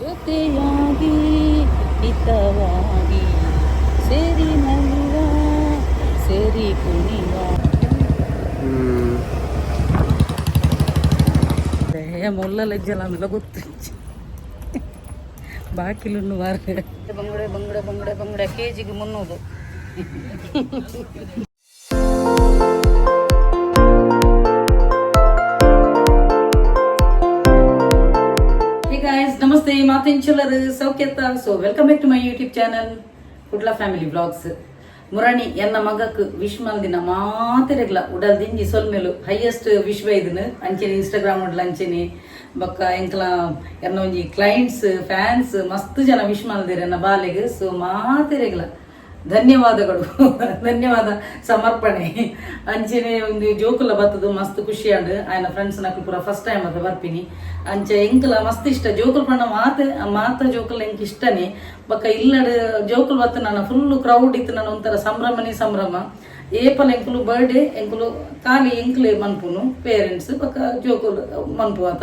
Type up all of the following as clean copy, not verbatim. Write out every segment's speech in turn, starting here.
ಜೊತೆಯಾಗಿ ಹಿತವಾಗಿ ಸೇರಿ ನಲಿವ ಸೇರಿ ಕುಣಿವ. ಮುಲ್ಲಲ ಇಜ್ಜಲ ಗೊತ್ತಿಜ್ಜಿ. ಬಾಕಿಲುನ್ನು ವಾರ ಬಂಗುಡೆ ಬಂಗುಡೆ ಬಂಗುಡೆ ಬಂಗುಡೆ ಕೆಜಿಗೆ 300. Hey guys, namaste. ಮಾತೆಂಚಲರು ಸೌಖ್ಯತ್ತ? So welcome back to my YouTube channel, Kudla family vlogs. ಮುರಣಿ ಎನ್ನ ಮಗಕ್ ವಿಶ್ ಮಲ್ದಿನ ಮಾತೆರೆಗ್ಲ ಉಡಲ್ ದಿಂಜಿ ಸೊಲ್ಮೆಲು. ಹೈಯೆಸ್ಟ್ ವಿಶ್ ಬೈದನು. ಅಂಚೆನೆ ಇನ್ಸ್ಟಾಗ್ರಾಮ್ ಉಡ್ಲ, ಅಂಚೆನೆ ಬೊಕ್ಕ ಎಂಕ್ಲ ಎನ್ನ ಒಂಜಿ ಕ್ಲೈಂಟ್ಸ್, ಫ್ಯಾನ್ಸ್ ಮಸ್ತ್ ಜನ ವಿಶ್ ಮಲ್ದಿರ ಎನ್ನ ಬಾಲೆಗ್. ಸೊ ಮಾತೆರೆಗ್ಲ ಧನ್ಯವಾದಗಳು, ಧನ್ಯವಾದ ಸಮರ್ಪಣೆ. ಅಂಚೆನೆ ಒಂದು ಜೋಕುಲ ಬತ್ತದು ಮಸ್ತ್ ಖುಷಿ ಆಂಡ್. ಆಯನ ಫ್ರೆಂಡ್ಸ್ ನಕುಲು ಪೂರ ಫಸ್ಟ್ ಟೈಮ್ ಅದ ಬರ್ಪಿನಿ. ಅಂಚೆ ಎಂಕಲ ಮಸ್ತ್ ಇಷ್ಟ ಜೋಕುಲ್ ಪಂಡ. ಮಾತೆ ಮಾತ ಜೋಕುಲ್ ಎಂಕ್ ಇಷ್ಟನೇ. ಬೊಕ್ಕ ಇಲ್ಲಡ್ ಜೋಕುಲ್ ಬತ್ತ ನನ್ನ ಫುಲ್ ಕ್ರೌಡ್ ಇತ್ತು. ನನ್ನ ಒಂಥರ ಸಂಭ್ರಮನೇ ಸಂಭ್ರಮ. ಏಪಲ ಎಂಕುಲು ಬರ್ಡೇ ಎಂಕುಲು ಖಾಲಿ ಎಂಕ್ಲೆ ಮನ್ಪುನು, ಪೇರೆಂಟ್ಸ್ ಬೊಕ್ಕ ಜೋಕುಲು ಮನ್ಪು ಆತ.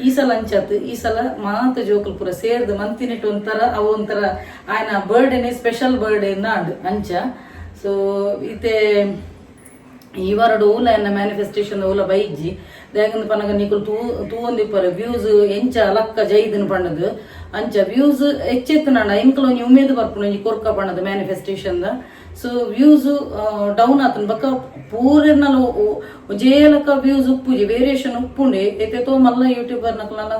ಈ ಸಲ ಅಂಚಾತ್, ಈ ಸಲ ಮಾತ ಜೋಕುಲು ಪೂರ ಸೇರ್ದು ಮಂತಿನಿಟ್ಟು ಒಂಥರ ಅವು ಒಂಥರ ಆಯನ ಬರ್ಡೇನೆ ಸ್ಪೆಷಲ್ ಬರ್ಡೇ ಅಂಡ್ ಅಂಚ. ಸೊ ಇತ್ತೆ ಈ ವಾರಡು ಓಲ ಎನ್ನ ಮ್ಯಾನಿಫೆಸ್ಟೇಷನ್ ಓಲ ಬೈಜ್ಜಿ. ದಾಯೆಗಂದ್ ಪನಗ ನಿಕುಲು ತೂ ತೂವೊಂದಿಪ್ಪರೆ ವ್ಯೂಸ್ ಎಂಚ ಲಕ್ಕ ಜೈದನ್ ಪಂಡದು. ಅಂಚ ವ್ಯೂಸ್ ಹೆಚ್ಚೆತ್ತುನಾಂಡ ಎಂಕಲ ಒಂಜಿ ಉಮೇದ್ ಬರ್ಪುಂಡು ಒಂಜಿ ಕೊರ್ಕ ಪಂಡದು manifestation the. So views down ಆತನ್ ಬೊಕ್ಕ ಪೂರೆರ್ನಲ ಒಂಜೇ ಲಕ್ಕ ವ್ಯೂಸ್ ಉಪ್ಪುಜಿ, ವೇರಿಯೇಷನ್ ಉಪ್ಪುಂಡೆ. ಏತೇತೋ ಮಲ್ಲ ಯೂಟ್ಯೂಬರ್ ನಕುಲನ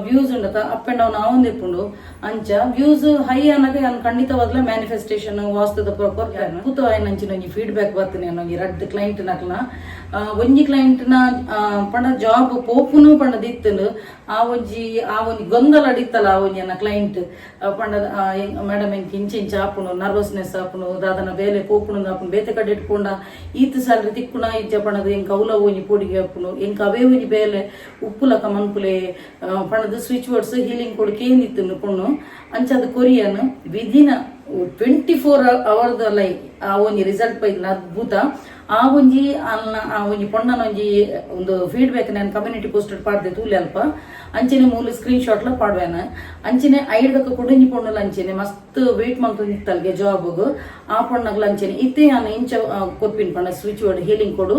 ವ್ಯೂಸ್ ಉಂಡತ, ಅಪ್ ಅಂಡ್ ಡೌನ್ ಆವೊಂದಿಪ್ಪುಂಡು. ಅಂಚ ವ್ಯೂಸ್ ಹೈ ಅನಗ ಯಾನ್ ಖಂಡಿತವಾಗ್ಲ ಮ್ಯಾನಿಫೆಸ್ಟೇಷನ್ ವಾಸ್ತುದ ಕೊರ್ಪೆ. ಕೂತು ಆಯ್ನ ಅಂಚಿನ ಒಂಜಿ ಫೀಡ್ಬ್ಯಾಕ್ ಬರ್ತೇನೆ ಒಂಜಿ ರಡ್ಡ್ ಕ್ಲೈಂಟ್ ನಕಲ್ನ. ಒಂಜಿ ಕ್ಲೈಂಟ್ ನ ಪಂಡ ಜಾಬ್ ಪೋಪುನು ಪಂಡದ ಇತ್ತುಂಡು. ಆ ಒಂಜಿ ಗೊಂದಲ ಅಡಿತ್ತಲ್ಲ. ಆ ಒಂಜಿ ಎನ್ನ ಕ್ಲೈಂಟ್ ಪಂಡ, ಮೇಡಮ್, ಎಂಕ್ ಇಂಚ ಇಂಚ ಆಪುಂಡು, ನರ್ವಸ್ನೆಸ್ ಆಪುಂಡು, ದಾದನ ಬೇಲೆ ಪೋಪುಂಡು ಆಪುಂಡು, ಬೇತೆ ಕಡೆ ಇಟ್ಕೊಂಡ ಈತ್ ಸ್ಯಾಲ್ರಿ ತಿಕ್ಕುನ ಇಜ್ಜ ಪಂಡದು, ಎಂಕ್ ಅವ್ಲ ಒಂಜಿ ಪೋಡಿಗೆ ಆಪುಂಡು, ಎಂಕ್ ಅವೇ ಒಂಜಿ ಬೇಲೆ ಉಪ್ಪುಲಕ ಮನ್ಪುಲೆ ಪಂಡದು ಸ್ವಿಚ್ ವರ್ಡ್ಸ್ ಹೀಲಿಂಗ್ ಕೊಡು ಕೇಂದಿತ್ತು ಪೊಣ್ಣು. ಅಂಚ ಅದು ಕೊರಿಯನ್ ವಿದಿನ್ 24 ಅವರ್ದ ಲೈ ಆ ಒಂಜಿ ರಿಸಲ್ಟ್ ಬೈದಿನ ಅದ್ಭುತ. ಆ ಒಂಜಿ ಅಲ್ನ ಆ ಒಂಜಿ ಪೊಣ್ಣನ ಒಂಜಿ ಒಂದು ಫೀಡ್ಬ್ಯಾಕ್ ನಾನು ಕಮ್ಯುನಿಟಿ ಪೋಸ್ಟ್ ಪಾಡ್ದೆ, ತೂಲೆ ಅಲ್ಪ. ಅಂಚೆನೆ ಮೂಲು ಸ್ಕ್ರೀನ್ ಶಾಟ್ಲ ಪಾಡ್ವೇನ. ಅಂಚೆನೆ ಐಡ್ದಕ್ಕ ಕುಡಂಜಿ ಪೊಣ್ಣುಲ ಅಂಚೆನೆ ಮಸ್ತ್ ವೇಟ್ ಮಲ್ತೊಂದಿತ್ತಲ್ಗೆ ಜಾಬ್ಗ್. ಆ ಪೊಣ್ಣಗ್ಲ ಅಂಚೆನೆ ಇತ್ತೆ ಯಾನ್ ಇಂಚ ಕೊರ್ಪಿನ್ ಪಂಡ ಸ್ವಿಚ್ ವರ್ಡ್ ಹೀಲಿಂಗ್ ಕೊಡು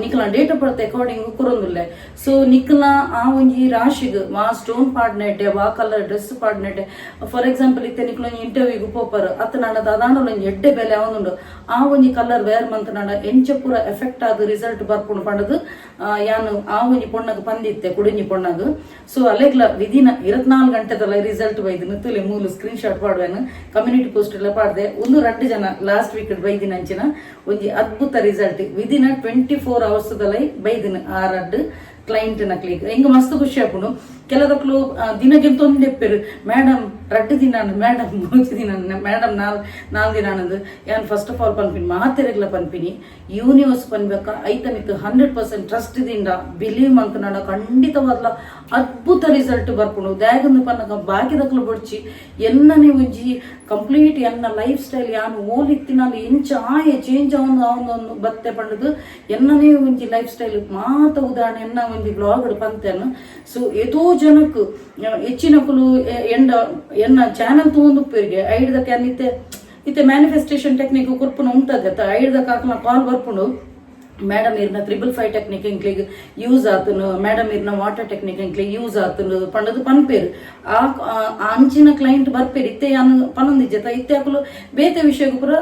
ನಿಕ್ಲ ಡೇಟ್ ಆಫ್ ಬರ್ತ್ ಅಕಾರ್ಡಿಂಗ್ ಕೊರೊಂದುಲ್ಲೆ. ಸೊ ನಿಕ್ಲ ಆ ಒಂಜಿ ರಾಶಿಗ್ ವಾ ಸ್ಟೋನ್ ಪಾಡ್ನೆಟೆ, ವಾ ಕಲರ್ ಡ್ರೆಸ್ ಪಾಡ್ನೆಟೆ. ಫಾರ್ ಎಕ್ಸಾಂಪಲ್, ಇತ್ತೆ ನಿಕ್ಲ ಒಂಜಿ ಇಂಟರ್ವ್ಯೂಗ್ ಪೋಪರ್ ಅತ್ತ ನಾಡ ದಾದಾಂಡ ಒಂಜಿ ಎಡ್ಡೆ ಬೆಲೆ ಆವೊಂದುಂಡು. ಆ ಒಂಜಿ ಕಲರ್ ವೇರ್ ಮಂತನಾಡ ಎಂಚ ಪೂರ ಎಫೆಕ್ಟ್ ಆದ್ ರಿಸಲ್ಟ್ ಬರ್ಪುಂಡು ಪಂಡದು ಯಾನ್ ಆ ಒಂಜಿ ಪೊಣ್ಣಗ್ ಪಂದಿತ್ತೆ, ಕುಡಿಂಜಿ ಪೊಣ್ಣಗ್. ಸೊ ಅಲೆಗ್ಲ ವಿದಿನ್ 24 ಗಂಟೆದಲ್ಲ ರಿಸಲ್ಟ್ ಬೈದಿನ. ತುಲೆ ಮೂಲು ಸ್ಕ್ರೀನ್ ಶಾಟ್ ಪಾಡುವೆನು, ಕಮ್ಯುನಿಟಿ ಪೋಸ್ಟ್ ಎಲ್ಲ ಪಾಡ್ದೆ. ಒಂದು ರಡ್ಡು ಜನ ಲಾಸ್ಟ್ ವೀಕ್ ಬೈದಿನ. ಅಂಚಿನ ಒಂಜಿ ಅದ್ಭುತ ರಿಸಲ್ಟ್ ವಿದಿನ್ 24 ಅವರ್ಸ್ ದಲೈ ಬೈದಿನ ಆ ರಡ್ಡು ಕ್ಲೈಂಟ್ ನಕ್ಲಿಗ್. ಎಂಗ್ ಮಸ್ತ್ ಖುಷಿ ಆಪುಂಡು. ಕೆಲದಕ್ಲು ದಿನಕ್ಕಿಂತ ಒಂದೆಪ್ಪೆರು, ಮೇಡಮ್ ರಡ್ಡು ದಿನ, ಮೇಡಮ್ ಮೂಜಿ ದಿನ, ಮೇಡಮ್ ನಾಲ್ ನಾಲ್ ದಿನ ಅನ್ನೋದು. ಯಾನ್ ಫಸ್ಟ್ ಆಫ್ ಆಲ್ ಪನ್ಪಿನಿ, ಮಾತೆರೆಗ್ಲ ಪನ್ಪಿನಿ, ಯೂನಿವರ್ಸ್ ಪನ್ಬೇಕ ಐತ ಮಿತ್ತು 100% ಟ್ರಸ್ಟ್ ದಿಂದ ಬಿಲೀವ್ ಮಂತನಾಡ ಖಂಡಿತವಾದ್ಲ ಅದ್ಭುತ ರಿಸಲ್ಟ್ ಬರ್ಪುಂಡು. ದಾಯೆಗಂದ್ ಪನ್ನಗ ಬಾಕಿದಕ್ಲು ಬೊಡ್ಚಿ, ಎನ್ನನೆ ಒಂಜಿ ಕಂಪ್ಲೀಟ್ ಎನ್ನ ಲೈಫ್ ಸ್ಟೈಲ್ ಯಾನ್ ಓಲಿತ್ತಿನಲ್ಲಿ ಎಂಚ ಆಯೆ ಚೇಂಜ್ ಆವೊಂದು ಆವೊಂದು ಬತ್ತೆ ಪಂಡದು ಎನ್ನನೇ ಒಂಜಿ ಲೈಫ್ ಸ್ಟೈಲ್ ಮಾತ ಉದಾಹರಣೆ ಎನ್ನ ಒಂಜಿ ಬ್ಲಾಗ್ ಪಂತೇನು. ಸೊ ಏತೋ ಜನಕ್ ಹೆಚ್ಚಿನಕುಲು ಎಂಡ ಎನ್ನ ಚಾನಲ್ ತೂವೊಂದುಪ್ಪೆರ್ಗೆ. ಐಡ್ದಕ್ಕೆ ಯಾನ್ ಇತ್ತೆ ಇತ್ತೆ ಮ್ಯಾನಿಫೆಸ್ಟೇಷನ್ ಟೆಕ್ನಿಕ್ ಕೊರ್ಪುನ ಉಂಟದೆ. ಐಡ್ದಕ್ಕೆ ಹಾಕನ ಕಾಲ್ ಬರ್ಪುಂಡು, ಮೇಡಮ್, ಇರ್ನ 555 ಟೆಕ್ನಿಕ್ ಎಂಕ್ಲಿಗ್ ಯೂಸ್ ಆತನು, ಮೇಡಮ್, ಇರ್ನ ವಾಟರ್ ಟೆಕ್ನಿಕ್ ಎಂಕ್ಲಿಗ್ ಯೂಸ್ ಆತನು ಪಂಡದು ಪನ್ಪೇರು. ಆ ಆ ಅಂಚಿನ ಕ್ಲೈಂಟ್ ಬರ್ಪೇರು. ಇತ್ತೆ ಯಾನ್ ಪನೊಂದಿಜ್ಜತ. ಇತ್ತೆ ಅಕುಲು ಬೇತೆ ವಿಷಯಕ್ಕೂ ಪೂರ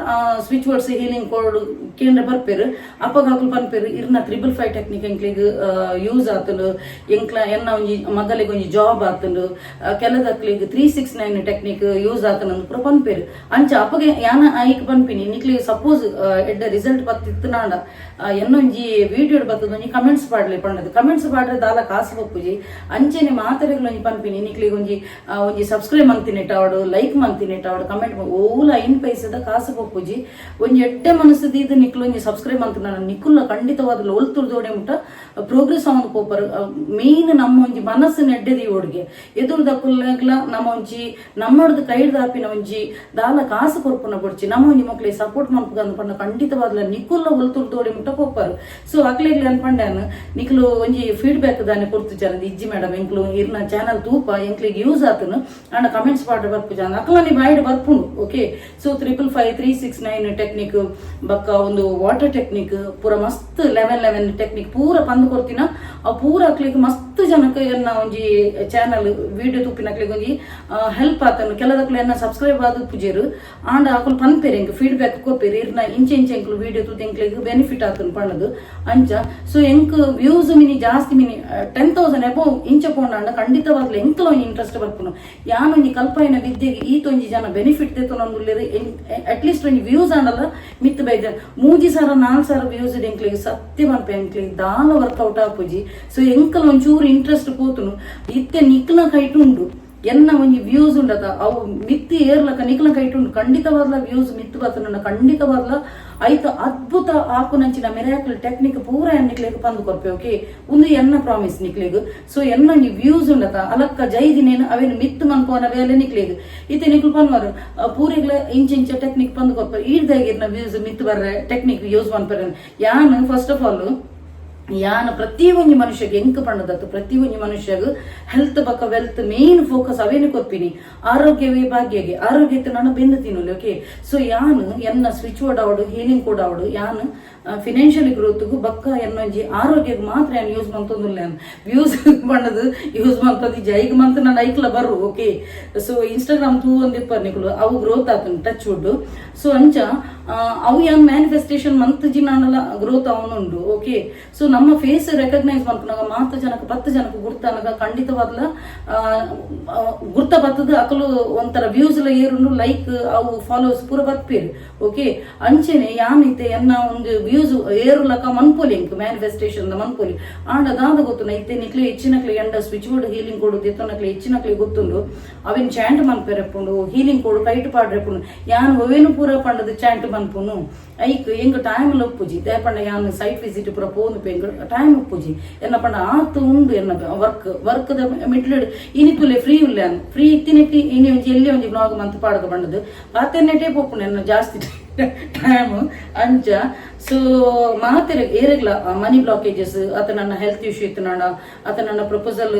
ಸ್ವಿಚ್ ವರ್ಡ್ಸ್ ಹೀಲಿಂಗ್ ಕೋಡ್ ಕೇಂದ್ರ ಬರ್ಪೇರು. ಅಪ್ಪಗ ಅಕುಲು ಪನ್ಪೇರು, ಇರ್ನ 555 ಟೆಕ್ನಿಕ್ ಎಂಕ್ಲಿಗ್ ಯೂಸ್ ಆತನು, ಎಂಕ್ಲ ಎನ್ನ ಒಂಜಿ ಮಗಲಿಗೆ ಒಂಜಿ ಜಾಬ್ ಆತನು, ಕೆಲದಕ್ಲಿಗ್ 369 ಟೆಕ್ನಿಕ್ ಯೂಸ್ ಆತನ ಪೂರ ಪನ್ಪೇರು. ಅಂಚ ಅಪ್ಪಗೆ ಯಾನ ಐಕ್ ಪನ್ಪಿನಿ, ನಿಕ್ಲಿಗ್ ಸಪೋಸ್ ಎಡ್ಡೆ ರಿಸಲ್ಟ್ ಬತ್ತಿತ್ತು ನಾಂಡ ಎನ್ನೊಂಜಿ ವಿಡಿಯೋ ಬತ್ತದ ಒಂಜಿ ಕಮೆಂಟ್ಸ್ ಪಾಡ್ಲಿ ಪಂಡದು. ಕಮೆಂಟ್ಸ್ ಪಾಡ್ರೆ ದಾಲ ಕಾಸು ಬಪ್ಪುಜಿ. ಅಂಚೆನೆ ಮಾತೆರೆಗ್ಲ ಒಂಜಿ ಪನ್ಪಿನಿ, ನಿಕ್ಲಿಗ್ ಒಂಜಿ ಒಂಜಿ ಸಬ್ಸ್ಕ್ರೈಬ್ ಮಂತಿನಿ ಆವಡು, ಲೈಕ್ ಮಂತಿನಿ ಆವಡು, ಕಮೆಂಟ್ ಓಲ ಐನ್ ಪೈಸದ ಕಾಸು ಬಪ್ಪುಜಿ. ಒಂಜಿ ಎಡ್ಡೆ ಮನಸ್ಸು ದೀದ್ ನಿಕ್ಲು ಒಂಜಿ ಸಬ್ಸ್ಕ್ರೈಬ್ ಅಂತ ನಿಕುಲ್ಲ ಖಂಡಿತವಾದ ಒಲ್ತುರ್ದೋಡೆ ಮುಟ್ಟ ಪ್ರೋಗ್ರೆಸ್ ಆವೊಂದು ಪೋಪರ್. ಮೇನ್ ನಮ್ಮ ಒಂಜಿ ಮನಸ್ಸು ನೆಡ್ಡೆದಿ ಓಡ್ಗೆ ಎದುರುದಕ್ಕುಲ್ಲಾಗ್ಲ ನಮ್ಮ ಒಂಜಿ ನಮ್ಮಡ್ದು ಕೈಡ್ದ ಆಪಿನ ಒಂಜಿ ದಾಲ ಕಾಸು ಕೊರ್ಪುನ ಬೊಡ್ಚಿ, ನಮ್ಮ ಒಂಜಿ ಮಕ್ಳಿಗೆ ಸಪೋರ್ಟ್ ಮನ್ಪುಗಂದ್ ಪಂಡ ಖಂಡಿತವಾದ್ಲ ನಿಕುಲ್ಲ ಒಲ್ತುರ್ದೋಡಿ ಮುಟ್ಟ ಪೋಪರ್. ಪೋಪರು. ಸೊ ಅಕ್ಲೆಗ್ ಅನ್ಪಂಡಾನು ನಿಕ್ಲು ಒಂಜಿ ಫೀಡ್ಬ್ಯಾಕ್ ದಾನೆ ಕೊಡ್ತು ಇಜ್ಜಿ ಮೇಡಮ್, ಎಂಕ್ಲು ಇರ್ನ ಚಾನಲ್ ತೂಪ, ಎಂಕ್ಲಿಗ್ ಯೂಸ್ ಆತನು, ಆಂಡ ಕಮೆಂಟ್ಸ್ ಪಾಡ್ ಬರ್ಪು ಅಕ್ಲನಿ ಬಾಯಿಡ್ ಬರ್ಪುಂಡು. ಓಕೆ, ಸೊ 555 369 ಟೆಕ್ನಿಕ್ ಬಕ್ಕ ಒಂದು ವಾಟರ್ ಟೆಕ್ನಿಕ್ ಪೂರ ಮಸ್ತ್ 11 11 ಟೆಕ್ನಿಕ್ ಪೂರ ಪಂದ್ ಕೊಡ್ತಿನ. ಅವು ಪೂರ ಅಕ್ಲಿಗ್ ಮಸ್ತ್ ಜನಕ್ಕೆ ಎನ್ನ ಒಂಜಿ ಚಾನಲ್ ವಿಡಿಯೋ ತೂಪಿನಕ್ಲಿಗೆ ಒಂಜಿ ಹೆಲ್ಪ್ ಆತನು. ಕೆಲದಕ್ಲು ಎನ್ನ ಸಬ್ಸ್ಕ್ರೈಬ್ ಆದ್ ಪೂಜೆರು, ಆಂಡ ಅಕುಲು ಪನ್ಪೇರು, ಎಂಕ್ ಫೀಡ್ಬ್ಯಾಕ್ ಕೊರ್ಪೇರು, ಇರ್ನ ಇಂಚೆ ಇಂಚೆ ಎಂಕ್ಲು ವಿಡಿಯೋ ತೂತು ಎಂಕ್ಲೆಗ್ ಬೆನಿಫಿಟ್ ಆತನು ಪಣ್ಣದು ಅಂಚ. ಸೊ ಎಂಕ್ ವ್ಯೂಸ್ ಮಿನಿ ಜಾಸ್ತಿ ಮಿನಿ 10,000 ಎಬೋ ಇಂಚ ಪೋಂಡಾಂಡ ಖಂಡಿತವಾಗ್ಲೂ ಎಂಕ್ಲ ಒಂಜಿ ಇಂಟ್ರೆಸ್ಟ್ ಬರ್ಪುನು. ಯಾನ್ ಒಂಜಿ ಕಲ್ಪಾಯಿನ ವಿದ್ಯೆಗೆ ಈತೊಂಜಿ ಜನ ಬೆನಿಫಿಟ್ ದೆತ್ತೊಂದುಲ್ಲೆರ್, ಅಟ್ಲೀಸ್ಟ್ ಒಂಜಿ ವ್ಯೂಸ್ ಆಂಡಲ ಮಿತ್ ಬೈದ 3000 4000 ವ್ಯೂಸ್ ಎಂಕ್ಲೆಗ್ ಸತ್ಯ ಪನ್ಪೆ, ಎಂಕ್ಲೆಗ್ ದಾಲ ವರ್ಕೌಟ್ ಆಪುಜಿ. ಸೊ ಎಂಕಲ್ ಒಂಚೂರು ಇಂಟ್ರೆಸ್ಟ್ ಪೋತುನು. ಇತ್ತೆ ನಿಕ್ಲ ಕೈಟ್ ಉಂಡು, ಎನ್ನ ಒಂಜಿ ವ್ಯೂಸ್ ಉಂಡತ ಅವು ಮಿತ್ತಿ ಏರ್ಲಕ ನಿಕ್ಲ ಕೈಟ್ ಉಂಡು. ಖಂಡಿತವಾದ್ಲ ವ್ಯೂಸ್ ಮಿತ್ತು ಬತ್ತನ, ಖಂಡಿತವಾದ್ಲ ಐತ ಅದ್ಭುತ ಆಪುನಂಚಿನ ಮಿರಾಕಲ್ ಟೆಕ್ನಿಕ್ ಪೂರ ನಿಕ್ಲೆಗ್ ಪಂದು ಕೊರ್ಪೆ. ಓಕೆ, ಉಂದು ಎನ್ನ ಪ್ರಾಮಿಸ್ ನಿಕ್ಲೆಗ್. ಸೊ ಎನ್ನ ಒಂಜಿ ವ್ಯೂಸ್ ಉಂಡತ ಅಲಕ್ಕ ಜೈದಿನೇನು ಅವೇನು ಮಿತ್ತು ಮನ್ಪುವನ ಬೇಲೆ ನಿಕ್ಲೆಗ್. ಇತ್ತೆ ನಿಕ್ಲು ಪನ್ವರು, ಪೂರೆಗ್ಲ ಇಂಚ ಇಂಚ ಟೆಕ್ನಿಕ್ ಪಂದು ಕೊರ್ಪೆ, ಈಡ್ದಾಗಿರ್ನ ವ್ಯೂಸ್ ಮಿತ್ತು ಬರ್ರೆ ಟೆಕ್ನಿಕ್ ಯೂಸ್ ಮನ್ಪರೆ. ಯಾನ್ ಫಸ್ಟ್ ಆಫ್ ಆಲ್ ಯಾನ್ ಪ್ರತಿ ಒಂಜಿ ಮನುಷ್ಯಗೆ ಎಂಕ್ ಪಂಡದತ್ತು, ಪ್ರತಿ ಒಂಜಿ ಮನುಷ್ಯಗ್ ಹೆಲ್ತ್ ಬಕ್ಕ ವೆಲ್ತ್ ಮೇನ್ ಫೋಕಸ್ ಅವೇನು ಕೊರ್ಪಿನಿ. ಆರೋಗ್ಯವೇ ಭಾಗ್ಯಗೆ, ಆರೋಗ್ಯ ನಾನು ಬೆಂದು ತಿನ್ನಲಿ. ಓಕೆ, ಸೊ ಯಾನ್ ಎನ್ನ ಸ್ವಿಚ್ ಬೋರ್ಡ್ ಅವಡು, ಹೀಲಿಂಗ್ ಕೂಡ ಅವಡು, ಯಾನ್ ಫಿನಾನ್ಷಿಯಲಿ ಗ್ರೋತ್ಗು ಬಕ್ಕ ಎನ್ನೊಂಜಿ ಆರೋಗ್ಯಕ್ಕೆ ಮಾತ್ರ ಯಾನ್ ಯೂಸ್ ಮಂತೊಂದುಲ್ಲ. ವ್ಯೂಸ್ ಪಂಡದು ಯೂಸ್ ಮಂತೊಂದು ಜೈಗ್ ಮಂತ್ ನಾನು ಐಕ್ಲ ಬರು. ಓಕೆ, ಸೊ ಇನ್ಸ್ಟಾಗ್ರಾಮ್ ತೂ ಒಂದಿಪ್ಪರ್ ನಿಕುಲು, ಅವು ಗ್ರೋತ್ ಆತನು, ಟಚ್ ವುಡ್. ಸೊ ಅಂಚ ಅವು ಯಾನ್ ಮ್ಯಾನಿಫೆಸ್ಟೇಷನ್ ಮಂತ್ ಜಿನಾನಲ ಗ್ರೋತ್ ಅವನುಂಡು. ಓಕೆ, ಸೊ ನಮ್ಮ ಫೇಸ್ ರೆಕಗ್ನೈಸ್ ಮನ್ಪುನಾಗ ಮಾತ ಜನಕ್ಕೆ 10 ಜನಕ್ಕೆ ಗುರ್ತಾನಗ ಖಂಡಿತವಾದ್ಲ ಗುರ್ತ ಬತ್ತದ. ಅಕಲು ಒಂಥರ ವ್ಯೂಸ್ ಎಲ್ಲ ಏರುಂಡು, ಲೈಕ್ ಅವು ಫಾಲೋವರ್ಸ್ ಪೂರ ಬರ್ಪೇರು. ಓಕೆ, ಅಂಚೆನೆ ಯಾನಿತ್ತೆ ಎನ್ನ ಒಂದು ವ್ಯೂಸ್ ಏರುಲಕ ಮನ್ಪೊಲಿ, ಎಂಕ್ ಮ್ಯಾನಿಫೆಸ್ಟೇಷನ್ ಮನ್ಪೊಲಿ. ಆಂಡ ದಾದ ಗೊತ್ತು, ಇತ್ತೆ ನಿಕ್ಲೆ ಹೆಚ್ಚಿನಕ್ಲೆ ಎಂಡ ಸ್ವಿಚ್ ಬೋರ್ಡ್ ಹೀಲಿಂಗ್ ಕೊಡು ದೆತ್ತೊನಕ್ಲೆ ಹೆಚ್ಚಿನಕ್ಲೆ ಗೊತ್ತುಂಡು. ಅವಿನ್ ಚಾಂಟ್ ಮನ್ಪೆರೆಪ್ಪುಂಡು, ಹೀಲಿಂಗ್ ಕೊಡು ಕೈಟ್ ಪಾಡ್ರೆಪ್ಪುಂಡು. ಯಾನ್ ಒವೇನು ಪೂರ ಪಂಡದು ಚಾಂಟ್ ಮನ್ಪುನು, ಐಕ್ ಎಂಕ್ ಟೈಮ್ ಒಪ್ಪುಜಿ. ಪಂಡ ಯಾನ್ ಸೈಟ್ ವಿಸಿಟ್ ಪೂರ ಪೋನು, ಎಂಕ್ ಟೈಮ್ ಒಪ್ಪುಜಿ. ಎನ್ನ ಪಂಡ ಆತು ಉಂಡು ಎನ್ನ ವರ್ಕ್ ವರ್ಕ್ ದ ಮಿಡ್ಲ್. ಇನಿ ತುಲೆ ಫ್ರೀ ಉಲ್ಲೆ, ಫ್ರೀ ಇತ್ತಿನಕ್ಕೆ ಇನಿ ಒಂಜಿ ಎಲ್ಲಿ ಒಂಜಿ ಬ್ಲಾಗ್ ಮಂತ್ ಪಾಡಗ ಬಂಡದು ಪಾತೆರ್ನೆಟೇ ಪೋಪುಂಡು ಎನ್ನ ಜಾಸ್ತಿ ಟೈಮ್ ಅಂಚ. ಸೊ ಮಾತೆರೆ ಏರೆಗ್ಲ ಮನಿ ಬ್ಲಾಕೇಜಸ್ ಅತ ನನ್ನ ಹೆಲ್ತ್ ಇಶ್ಯೂ ಇತ್ತು, ಅತ ನನ್ನ ಪ್ರಪೋಸಲ್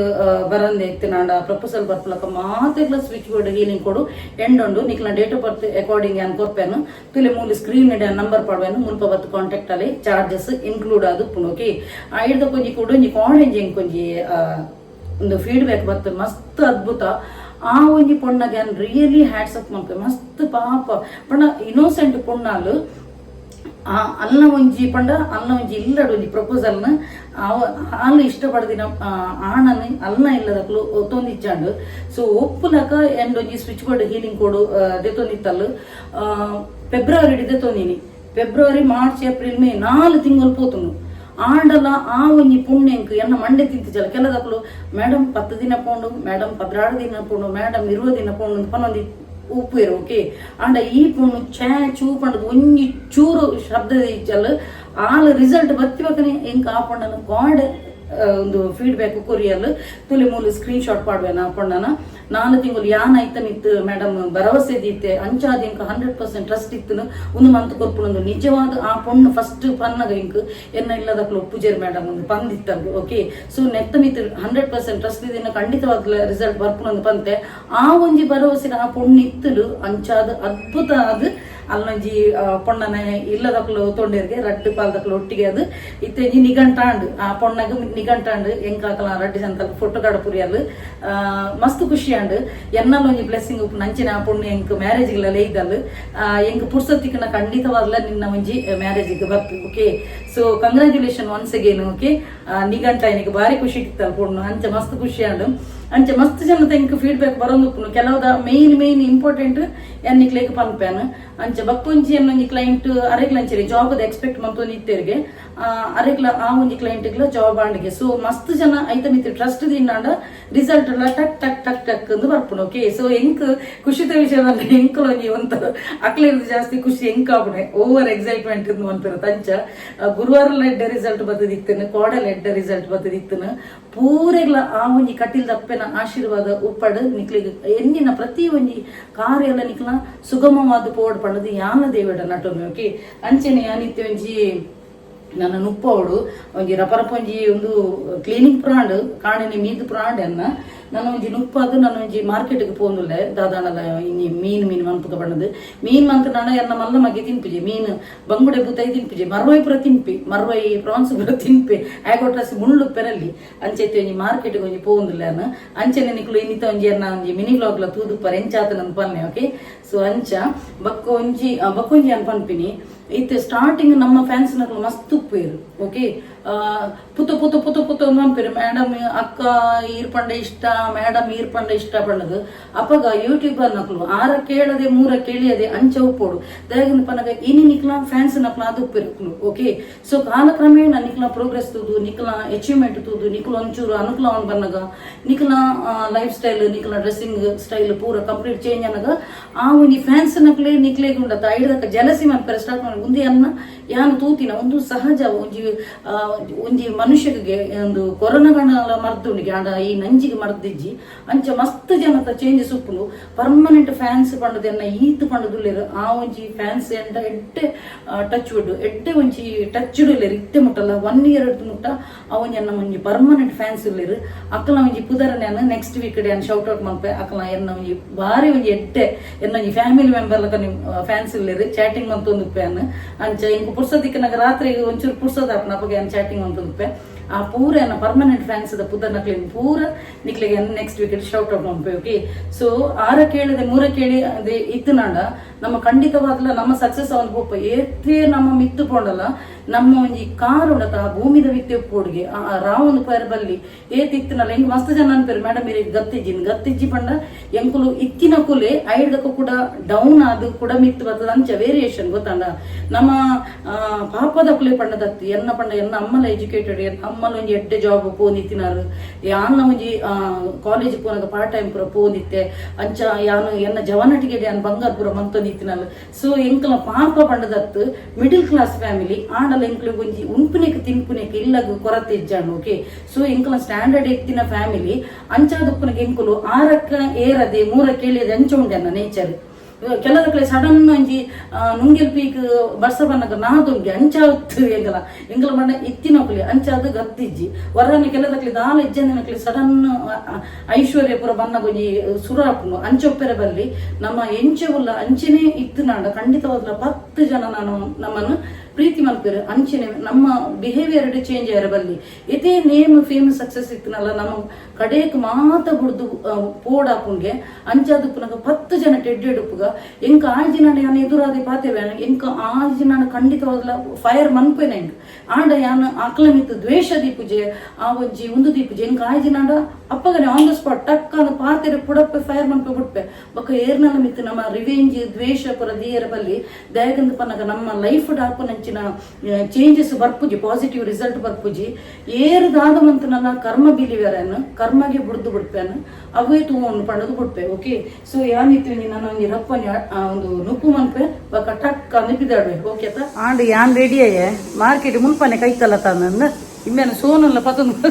ಬರಂದೆ ಇತ್ತು, ಪ್ರಪೋಸಲ್ ಬರ್ಪಲಕ ಮಾತೆಗ್ಲ ಸ್ವಿಚ್ ಬೋರ್ಡ್ ಹೀಲಿಂಗ್ ಕೊಡು ಎಂಡೊಂಡು. ನಿಕ್ಲ ಡೇಟ್ ಆಫ್ ಬರ್ತ್ ಅಕಾರ್ಡಿಂಗ್ ಯಾನ್ ಕೊರ್ಪೆನು. ತುಲೆ ಮೂಲು ಸ್ಕ್ರೀನ್ ನಂಬರ್ ಪಾಡುವೆನು, ಮುಲ್ಪ ಬತ್ತು ಕಾಂಟ್ಯಾಕ್ಟ್ ಅಲ್ಲಿ, ಚಾರ್ಜಸ್ ಇನ್ಕ್ಲೂಡ್ ಆದ್ ಉಪ್ಪುಂಡು. ಓಕೆ, ಐಡ್ದ ಕೊಂಜಿ ಕೂಡ ಒಂಜಿ ಕಾಲೇಜ್ ಒಂಜಿ ಒಂದು ಫೀಡ್ಬ್ಯಾಕ್ ಬತ್ತು, ಮಸ್ತ್ ಅದ್ಭುತ. ಆ ಒಂಜಿ ಪೊಣ್ಣಗೆ ಯಾನ್ ರಿಯಲಿ ಹ್ಯಾಟ್ಸ್ ಆಫ್ ಮನ್ಪೆ. ಮಸ್ತ್ ಪಾಪ ಪಂಡ ಇನ್ನೋಸೆಂಟ್ ಪೊಣ್ಣಾಲು. ಆ ಅಲ್ಲ ಒಂಜಿ ಪಂಡ ಅಲ್ಲ ಒಂಜಿ ಇಲ್ಲಡ್ ಒಂಜಿ ಪ್ರಪೋಸಲ್ನ ಆಲ್ ಇಷ್ಟಪಡ್ದಿನ ಆಣನ್ ಅಲ್ನ ಇಲ್ಲದಕ್ಲು ಒತ್ತೊಂದಿಚ್ಚಾಂಡ್. ಸೊ ಒಪ್ಪುಲಕ ಎಂಡ್ ಒಂಜಿ ಸ್ವಿಚ್ ಬೋರ್ಡ್ ಹೀಲಿಂಗ್ ಕೊಡು ದೆತ್ತೊಂದಿತ್ತಲ್ಲು. ಫೆಬ್ರವರಿ ದೆತ್ತೊಂದಿನಿ. ಫೆಬ್ರವರಿ, ಮಾರ್ಚ್, ಏಪ್ರಿಲ್, ಮೇ, 4 ತಿಂಗಳು ಪೋತುಂಡು. ಆಂಡಲ ಆ ಒಂಜಿ ಪುಣ್ಯಂಕ್ ಎನ್ನ ಮಂಡೆ ತಿಂತಿಜಲ್ಲ. ಕೆಲದಕ್ಲು ಮೇಡಮ್ 10 ದಿನ ಪೋಂಡು, ಮೇಡಮ್ 12 ದಿನ ಪೋಂಡು, ಮೇಡಮ್ 20 ದಿನ ಪೋಂಡು ಪನ್ನೊಂದು ಉಪ್ಪುವೆರು. ಓಕೆ, ಆಂಡ ಈ ಪೊಣ್ಣು ಛೇ ಚೂ ಪಂಡದು ಒಂಜಿ ಚೂರು ಶಬ್ದ ಇಜ್ಜಲ್. ಆಲ್ ರಿಸಲ್ಟ್ ಬತ್ತಿ ಬಕ್ಕನೆ ಎಂಕ್ ಆ ಪೊಣ್ಣನ ಗಾಡ್ ಒಂದು ಫೀಡ್ಬ್ಯಾಕ್ ಕೊರಿಯಲ್. ತುಲೆ ಮೂಲು ಸ್ಕ್ರೀನ್ ಶಾಟ್ ಪಾಡುವೆನ ಆ ಪೊಣ್ಣನ. 4 ತಿಂಗಳು ಯಾನ್ ಐತನಿತ್ತು ಮೇಡಮ್, ಭರವಸೆ ದೀತೆ, ಅಂಚಾದ ಎಂಕ್ 100% ಟ್ರಸ್ಟ್ ಇತ್ತು, ಒಂದು ಮಂತ್ ಕೊರ್ಪುಣಂದು. ನಿಜವಾದ ಆ ಪೊಣ್ಣು ಫಸ್ಟ್ ಪನ್ನಗ ಎಂಕ್ ಎನ್ನ ಇಲ್ಲದಕ್ಲು ಒಪ್ಪುಜೇರ್ ಮೇಡಮ್ ಒಂದು ಪಂದಿತ್ತಲ್ಲು. ಓಕೆ, ಸೊ ನೆತ್ತ ಮಿತ್ 100% ಟ್ರಸ್ಟ್ ಇದನ್ನ ಖಂಡಿತವಾಗ್ಲ ರಿಸಲ್ಟ್ ಬರ್ಪುಣಂದು ಪಂತೆ. ಆ ಒಂಜಿ ಭರವಸೆ ಆ ಪೊಣ್ಣು ಇತ್ತಲು. ಅಂಚಾದ ಅದ್ಭುತ ಅದು ಅಲ್ಲೊಂಜಿ ಪೊಣ್ಣನ ಇಲ್ಲದಕ್ಲು ತೊಂಡೇರ್ಗೆ ರಡ್ಡು ಪಾಲ್ದಕ್ಲು ಒಟ್ಟಿಗೆ. ಅದು ಇತ್ತೆ ಒಂಜಿ ನಿಘಂಟಾಂಡ್, ಆ ಪೊಣ್ಣಗ್ ನಿಘಂಟಾಂಡ್. ಎಂಕಾಕಲ ರಡ್ಡು ಜನತಲ್ ಫೋಟೋ ಕಾಡ ಪುರಿಯಲ್, ಮಸ್ತ್ ಖುಷಿ ಆಂಡ್. ಎನ್ನಲ್ ಒಂಜಿ ಬ್ಲೆಸ್ಸಿಂಗ್ ಉಪ್ಪು ನಂಚಿನ ಆ ಪೊಣ್ಣು ಎಂಕ್ ಮ್ಯಾರೇಜ್ ಲೇಯ್ದಲ್. ಎಂಕ್ ಪುರ್ಸತ್ತಿಕ್ನ ಖಂಡಿತವಾಗ್ಲ ನಿನ್ನ ಒಂಜಿ ಮ್ಯಾರೇಜ್ ಬರ್ಪು. Okay, so congratulation once again. Okay, ನಿಘಂಟ എനിക്ക് ಭಾರಿ ಖುಷಿ ಇತ್ತಲ್ಲ ಪೊಣ್ಣು, ಅಂಚ ಮಸ್ತ್ ಖುಷಿ ಆಂಡ್. ಅಂಚ ಮಸ್ತ್ ಜನ ಎಂಕ್ ಫೀಡ್ಬ್ಯಾಕ್ ಬರೋದು ಉಪ್ಪುನು. ಕೆಲವುದ ಮೇನ್ ಮೇನ್ ಇಂಪಾರ್ಟೆಂಟ್ ಎನ್ನಿಕ್ಲೇಕ್ ಪನ್ಪೇನು. ಅಂಚ ಬಕ್ಕೊಂಜಿ ಒಂಜಿ ಕ್ಲೈಂಟ್ ಅರೆಗ್ಲ ಅಂಚೆ ಜಾಬ್ ಎಕ್ಸ್ಪೆಕ್ಟ್ ಮಂತೊಂದು ಇತ್ತೆರ್ಗೆ, ಅರೆಗ್ಲ ಆ ಒಂಜಿ ಕ್ಲೈಂಟ್ಗ್ಲ ಜಾಬ್ ಆಂಡ್ಗೆ. ಸೊ ಮಸ್ತ್ ಜನ ಐತ ಮಿತ್ ಟ್ರಸ್ಟ್ ದಿನ್ನಾಂಡ ರಿಸಲ್ಟ್ ಎಲ್ಲ ಟಕ್ ಟಕ್ ಟಕ್ ಟಕ್ ಅಂದು ಬರ್ಪುಂಡು. ಓಕೆ, ಸೊ ಎಂಕ್ ಖುಷಿತ ವಿಷಯ ಬಂದ್ರೆ ಎಂಕುಲು ಒಂಜಿ ಒಂತ ಅಕ್ಲಿರ್ದು ಜಾಸ್ತಿ ಖುಷಿ ಎಂಕ್ ಆಪುಣೆ, ಓವರ್ ಎಕ್ಸೈಟ್ಮೆಂಟ್ ಮನ್ಪೆರ ತಂಚ. ಗುರುವಾರ ಎಡ್ಡೆ ರಿಸಲ್ಟ್ ಬತ್ತದಿತ್ತನು, ಕೋಡಲ್ ಎಡ್ಡೆ ರಿಸಲ್ಟ್ ಬತ್ತದಿತ್ತನು. ಪೂರೆಗ್ಲ ಆ ಒಂಜಿ ಕಟಿಲ್ ದಪ್ಪೆನ ಆಶೀರ್ವಾದ ಉಪ್ಪಡು. ನಿಕ್ಲಿಗ್ ಎನ್ನಿನ ಪ್ರತಿ ಒಂಜಿ ಕಾರ್ಯ ಎಲ್ಲ ನಿಕ್ಲ ಸುಗಮವಾದ ಪೋಡ್ ಪಂಡದು ಯಾನ ದೇವಿಡ ನಟೊಮೆ. ಓಕೆ, ಅಂಚೆನೆ ಯಾನಿತ್ತೆ ಒಂಜಿ ನನ್ನ ನುಪ್ಪವಡು ಒಂಜಿ ರಪರಪ ಒಂಜಿ ಒಂದು ಕ್ಲೀನಿಂಗ್ ಪ್ರಾಂಡ್ ಕಾಣಿನಿ ಮೀದ್ ಪ್ರಾಂಡ್ ಎನ್ನ ನನ್ನ ಒಂಜಿ ನುಪ್ಪಾದು ನನ್ನ ಒಂಜಿ ಮಾರ್ಕೆಟ್ಗೆ ಪೋಂದುಲ್ಲೆ ದಾದಾನಲ ಇನಿ ಮೀನ್ ಮೀನ್ ಮನ್ಪುಗ ಬಣ್ಣದು ಮೀನ್ ಮಂತ್ ನಾನ ಎನ್ನ ಮಲ್ಲ ಮಗೆ ತಿನ್ಪಿಜೆ ಮೀನ್ ಬಂಗುಡೆ ಬೂತಾಯಿ ತಿನ್ಪಿಜೆ ಮರ್ವೈ ಪುರ ತಿನ್ಪಿ ಮರ್ವೈ ಪ್ರಾನ್ಸ್ ಪುರ ತಿನ್ಪಿ ಆಗೋಟ್ರಸ್ ಮುಳ್ಳು ಪೆರಲ್ಲಿ ಅಂಚೈತೆ ಒಂಜಿ ಮಾರ್ಕೆಟ್ಗೆ ಒಂಜಿ ಪೋಂದುಲ್ಲೆ ಅನ್ನ ಅಂಚನೆ ನಿಕ್ಲು ಇನ್ನಿತ ಒಂಜಿ ಎನ್ನ ಒಂಜಿ ಮಿನಿ ವ್ಲಾಗ್ಲ ತೂದುಪ್ಪರ್ ಎಂಚಾತ ನನ್ ಪನ್ನೆ. ಓಕೆ, ಸೊ ಅಂಚ ಬಕ್ಕ ಒಂಜಿ ಬಕ್ಕೊಂಜಿ ಅನ್ ಪನ್ಪಿನಿ ಇತ್ತೆ ಸ್ಟಾರ್ಟಿಂಗ್ ನಮ್ಮ ಫ್ಯಾನ್ಸ್ ನಕಲು ಮಸ್ತ್ ಉಪ್ಪೇರು. ಓಕೆ, ಪುತ ಪುತ ಪುತ ಪುತ ಅನ್ಪೇರು ಮೇಡಮ್ ಅಕ್ಕ ಈರ್ಪಂಡ ಇಷ್ಟ ಮೇಡಮ್ ಈರ್ಪಂಡ ಇಷ್ಟ ಪಂಡದು. ಅಪಗ ಯೂಟ್ಯೂಬರ್ ನಕಲು ಆರ ಕೇಳದೆ ಮೂರ ಕೇಳಿಯದೆ ಅಂಚ ಉಪ್ಪೋಡು ದಯಗಿನ ಪನಗ ಇನಿ ನಿಕ್ಲ ಫ್ಯಾನ್ಸ್ ನಕಲ ಅದು ಉಪ್ಪೇರು. ಓಕೆ, ಸೊ ಕಾಲಕ್ರಮೇಣ ನಿಕ್ಲ ಪ್ರೋಗ್ರೆಸ್ ತೂದು ನಿಕ್ಲ ಅಚೀವ್ಮೆಂಟ್ ತೂದು ನಿಕ್ಲ ಒಂಚೂರು ಅನುಕೂಲ ಅವನ್ ಬನ್ನಗ ನಿಕ್ಲ ಲೈಫ್ ಸ್ಟೈಲ್ ನಿಕ್ಲ ಡ್ರೆಸ್ಸಿಂಗ್ ಸ್ಟೈಲ್ ಪೂರ ಕಂಪ್ಲೀಟ್ ಚೇಂಜ್ ಅನಗ ಆ ಒಂಜಿ ಫ್ಯಾನ್ಸ್ ನಕ್ಲೆ ನಿಕ್ಲೆಗ್ ಉಂಡತ ಐಡ್ದಕ್ಕ ಜಲಸಿ ಮನ್ಪೆರೆ ಸ್ಟಾರ್ಟ್ ಮಾಡಿ ಒಂದೇ ಅನ್ನ ಯಾನು ತೂತಿನ ಒಂದು ಸಹಜ ಒಂಜಿ ಒಂಜಿ ಮನುಷ್ಯಗೆ ಒಂದು ಕೊರೋನಾ ಮರ್ದುಂಡಿಗೆ ಆಂಡ ಈ ನಂಜಿಗೆ ಮರ್ದಿಜ್ಜಿ ಅಂಚ ಮಸ್ತ್ ಜನತ ಚೇಂಜಸ್ ಉಪ್ಪುಂಡು. ಪರ್ಮನೆಂಟ್ ಫ್ಯಾನ್ಸ್ ಪಂಡದೆನ್ನ ಈತ್ ಪಂಡದುಲ್ಲೆರ್ ಆ ಒಂಜಿ ಫ್ಯಾನ್ಸ್ ಎಂಡ ಎಡ್ಡೆ ಟಚ್ ವುಡ್ ಎಡ್ಡೆ ಒಂಜಿ ಟಚ್ ಉಲ್ಲೆರ್ ಇತ್ತೆ ಮುಟ್ಟಲ್ಲ 1 ಇಯರ್ ಮುಟ್ಟ ಆ ಒಂಜಿ ಎನ್ನ ಒಂಜಿ ಪರ್ಮನೆಂಟ್ ಫ್ಯಾನ್ಸ್ ಉಲ್ಲೆರ್. ಅಕ್ಕಲ ಒಂಜಿ ಪುದರ ನಾನು ನೆಕ್ಸ್ಟ್ ವೀಕ್ ಯಾನ್ ಶೌಟ್ ಔಟ್ ಮಲ್ಪೆ. ಅಕ್ಕಲ ಎನ್ನ ಒಂಜಿ ಬಾರಿ ಒಂಜಿ ಎಡ್ಡೆ ಎನ್ನ ಒಂಜಿ ಫ್ಯಾಮಿಲಿ ಮೆಂಬರ್ ಲಕ ಫ್ಯಾನ್ಸ್ ಉಲ್ಲೆರ್ ಚಾಟಿಂಗ್ ಮಂತೊಂದುಪ್ಪೆ ಅಂಚ ಇಂಕು ಪುರ್ಸದಿಕ್ಕನಾಗ ರಾತ್ರಿ ಒಂಚೂರು ಪುರ್ಸದ ಆಪುನ ಅಪಗ ಯಾನ್ ಚಾಟಿಂಗ್ ಮಂತೊಂದುಪ್ಪೆ. ಆ ಪೂರ ಎನ್ನ ಪರ್ಮನೆಂಟ್ ಫ್ಯಾನ್ಸ್ ದ ಪುದರ್ ನಕ್ಲೆನ್ ಪೂರ ನಿಕ್ಲೆಗೆ ನೆಕ್ಸ್ಟ್ ವೀಕ್ ಶೌಟ್ ಔಟ್ ಮನ್ಪೆ. ಓಕೆ, ಸೊ ಆರ ಕೇಳಿದೆ ಮೂರ ಕೇಳಿ ಅದೇ ಇತ್ತನಾಂಡ ನಮ್ಮ ಖಂಡಿತವಾಗ್ಲ ನಮ್ಮ ಸಕ್ಸಸ್ ಅವನ್ ಪೋಪ ಏತೇ ನಮ್ಮ ಮಿತ್ತು ಪೋಂಡಲ ನಮ್ಮ ಒಂಜಿ ಕಾರ್ ಉಂಡತ ಆ ಭೂಮಿದ ಮಿತ್ತೆ ಉಪ್ಪೋಡ್ಗೆ ಆ ರಾವೊಂದು ಪೇರ್ ಬಲ್ಲಿ ಏತ್ ಇತ್ತಿನಲ್ಲ ಎಂಕ್ ಮಸ್ತ್ ಜನ ಅನ್ಪೇರು ಮೇಡಮ್ ಇರೆಗ್ ಗತ್ತಿಜ್ಜಿ ಗತ್ತಿಜ್ಜಿ ಪಂಡ ಎಂಕುಲು ಇತ್ತಿನ ಕುಲೆ ಐಡ್ದಕ್ಕ ಕೂಡ ಡೌನ್ ಆದ್ ಕೂಡ ಮಿತ್ತು ಬರ್ತದ ಅಂಚ ವೇರಿಯೇಷನ್ ಗೊತ್ತಂಡ. ನಮ್ಮ ಪಾಪದ ಕುಲೆ ಪಂಡದತ್ತಿ ಎನ್ನ ಪಂಡ ಎನ್ನ ಅಮ್ಮಲ ಎಜುಕೇಟೆಡ್ ಎನ್ನ ಅಮ್ಮಲ ಒಂಜಿ ಎಡ್ಡೆ ಜಾಬ್ ಪೋಂದಿತ್ತಿನಾರು ಯಾನ್ನ ಒಂಜಿ ಕಾಲೇಜ್ ಪೋನಾಗ ಪಾರ್ಟ್ ಟೈಮ್ ಪೂರ ಪೋಂದಿತ್ತೆ ಅಂಚ ಯಾನು ಎನ್ನ ಜವನಟಿಗೆ ಯಾನ್ ಬಂಗಾರ ಪೂರ ಮಂತೊಂದಿತ್ತಿನಲ್ಲ. ಸೊ ಎಂಕಲ ಪಾಪ ಪಂಡದತ್ತು ಮಿಡಿಲ್ ಕ್ಲಾಸ್ ಫ್ಯಾಮಿಲಿ ಆಂಡಲ ಎಂಕ್ಲೆಗ್ ಒಂಜಿ ಉನ್ಪುನೆಕ್ ತಿನ್ಪುನೆಕ್ ಇಲ್ಲಗ್ ಕೊರತೆ ಇಜ್ಜಾಂಡ್. ಓಕೆ, ಸೊ ಎಂಕಲ ಸ್ಟ್ಯಾಂಡರ್ಡ್ ಎತ್ತಿನ ಫ್ಯಾಮಿಲಿ ಅಂಚಾದುಪ್ಪುನಗ ಎಂಕುಲು ಆರಕ್ಕ ಏರದೆ ಮೂರ ಕೇಳಿಯದೆ ಅಂಚ ಉಂಡೆ ನೇಚರ್. ಕೆಲದಕ್ಲೆ ಸಡನ್ ಒಂಜಿ ನುಂಗೆಲ್ ಪೀಕ್ ಬರ್ಸ ಬನ್ನಗ ನಾದುಂಗೆ ಅಂಚಾವತ್ತು ಎಂಗಲ ಎಂಗಲ ಮಣ್ಣ ಇತ್ತಿನಕ್ಲೆ ಅಂಚಾದ ಗತ್ತಿಜ್ಜಿ ವರನೆ ಕೆಲದಕ್ಲೆ ದಾಲ ಇಜ್ಜಂದಿನಕ್ಲೆ ಸಡನ್ ಐಶ್ವರ್ಯ ಪೂರ ಬನ್ನಗ ಒಂಜಿ ಸುರಾಪುಂಡು ಅಂಚೊಪ್ಪೆರೆ ಬಲ್ಲಿ. ನಮ್ಮ ಎಂಚೆ ಉಲ್ಲ ಅಂಚೆನೆ ಇತ್ತಿನಾಂಡ ಖಂಡಿತವಾಗ್ಲ 10 ಜನ ನಾನು ನಮ್ಮನ್ನು ಪ್ರೀತಿ ಮಲ್ಪೆರು ಅಂಚೆನೆ ನಮ್ಮ ಬಿಹೇವಿಯರ್ ಚೇಂಜ್ ಆಯರ ಬಲ್ಲಿ. ಇದೇ ನೇಮ್ ಫೇಮ್ ಸಕ್ಸಸ್ ಇತ್ತಿನಲ್ಲ ನಮ್ಮ ಕಡೇಕ್ ಮಾತ ಬುಡ್ದು ಪೋಡಾಪುಂಗೆ ಅಂಚಾದ ಪುನಗ 10 ಜನ ಟೆಡ್ಡೆಡುಪ್ಪುಗ ಎಂಕ ಆಜಿನ ಯಾನ್ ಎದುರಾದೆ ಪಾತೆವೆ ಎಂಕ ಆಜಿನ ಖಂಡಿತವಾಗ್ಲ ಫೈರ್ ಮನ್ಪೇನೆ ಎಂಕ್ ಆಂಡ ಯಾನ್ ಆಕಲ ಮಿತ್ತು ದ್ವೇಷ ದೀಪುಜೆ ಆ ಒಂಜಿ ಉಂದು ದೀಪುಜೆ ಎಂಕ ಆಜಿನಾಂಡ ಅಪ್ಪಗನೆ ಆನ್ the spot ಟಕ್ ಅಂದ್ ಪಾತೆರೆ ಪುಡಪ್ಪೆ ಫೈರ್ ಮನ್ಪೆ ಬುಡ್ಪೆ. ಬೊಕ್ಕ ಏರ್ನಲ ಮಿತ್ತು ನಮ್ಮ ರಿವೆಂಜ್ ದ್ವೇಷ ಪುರ ದೀಯರ ಬಲ್ಲಿ. ದಯಗಂದ ಪನ್ನಗ ನಮ್ಮ ಲೈಫ್ ಡಾಪುನಂಚಿನ ಚೇಂಜಸ್ ಬರ್ಪುಜಿ ಪಾಸಿಟಿವ್ ರಿಸಲ್ಟ್ ಬರ್ಪುಜಿ. ಏರು ದಾದ ಮಂತನಲ್ಲ ಕರ್ಮ ಬಿಲಿವರನ್ನು ಕರ್ಮಗೆ ಬುಡ್ದು ಬಿಡ್ಪೇನು ಅವೇ ತೂವೊಂಡು ಪಂಡದು ಬಿಡ್ಪೆ. ಓಕೆ, ಸೊ ಯಾನಿತ್ತು ನಾನು ಒಂಜಿ ರಪ್ಪನಿ ಒಂದು ನುಪ್ಪು ಮನ್ಪೆ ಬೊಕ್ಕ ಟಕ್ ಅಂದ್ ಪಿದಾಡುವೆ. ಓಕೆ ಅತ್ತ ಆಂಡ್ ಯಾನ್ ರೆಡಿ ಅಯ್ಯೆ ಮಾರ್ಕೆಟ್ ಮುನ್ಪನೆ ಕೈತಲ್ಲ ತಾನಂದ ಇಮ್ಮೇನೆ ಸೋನುಲ್ಲ ಪತೊಂದು